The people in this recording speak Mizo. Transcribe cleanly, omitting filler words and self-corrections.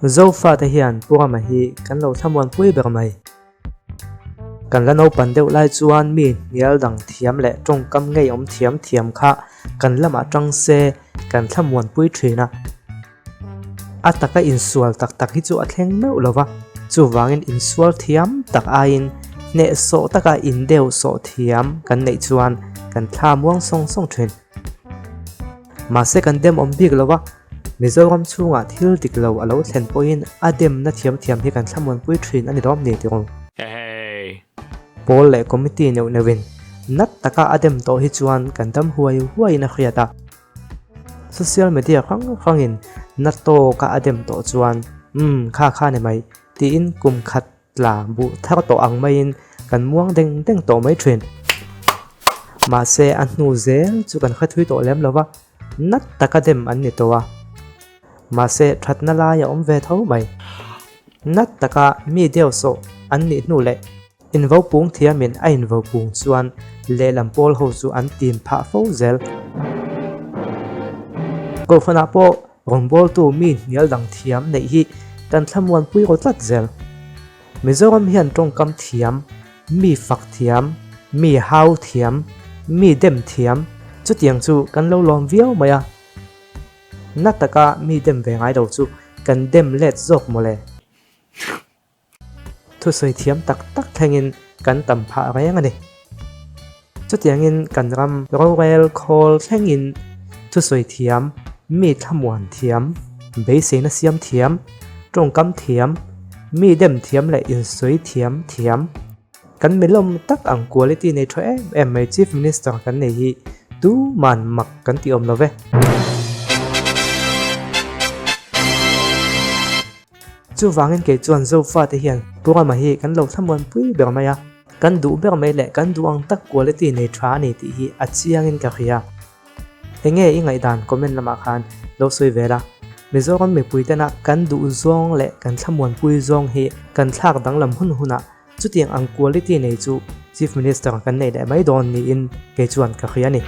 Zofate hian Pu Rama hi kan lo thlamuanpui ber mai. Kan la naupan deuh lai chuan mi hnial dang thiam leh tawngkam ngeiawm thiam thiam kha kan lamah tang se kan thlamuanpui thin a. A taka insual tak tak hi chu a thleng meuh lo va, chuvangin insual thiam tak aiin hnehsawh taka indeu sawh thiam kan neih chuan kan thla muang sawng sawng thin. Mahse kan dem awm bik lo va, Mizoram chhungah thil dik lo a lo thlen pawhin a demna thiam thiam hi kan thlamuanpui thin a ni lawm ni tirung. Pawl leh committee neuh neuhin nat taka a dem tawh hi chuan kan dam huai huaiin a hriat a. Social media hrang hrangin na tawka a dem tawh chuan umm kha kha ni mai tiin kum khat tla buh thar tawh ang maiin kan muang deng deng tawh mai thin. Mahse a hnu zel chu kan hre thui tawh lem lo va, nat taka dem an ni tawh a. Mahse thatna lai a awm ve tho mai. Nat taka mi deuh sawh an nih hnu leh Invo pung thiamin a invo pung chuan lehlam pawl ho chu an tim phah fo zel. Kohhranah pawh rawngbawltu mi hnial dang thiam neih hi kan thlamuanpui ro tlat zel. Mizoram hian tawngkam thiam, mi fak thiam, mi hau thiam, mi dem thiam chutiang chu kan lo lawm viau mai a. Na taka mi dem ve ngai lo chu kan dem let zawk mawle. Thusawi thiam tak tak thlengin kan tam phah reng a ni. Chutiangin kan ram rorel khawl thlengin thusawi thiam, mi thlamuan thiam, beiseina siam thiam, tawngkam thiam, mi dem thiam leh insawi thiam thiam, kan milawm tak ang quality nei tha em em mai Chief Minister kan nei hi tuman mak kan ti awm lo ve. Chuvangin kei chuan Zofate hian Pu Rama hi kan lo thlamuanpui ber mai a, kan duh ber mai leh kan duh ang tak quality nei tha a ni tih hi a chiangin ka hria. Enge i ngaihdan comment lamah khan lo sawi ve la. Mizoram mipui tena kan duh zawng leh kan thlamuanpui zawng hi kan thlak danglam hun hunah chutiang ang quality nei chu Chief Minister kan nei leh mai dawn niin kei chuan ka hria a ni.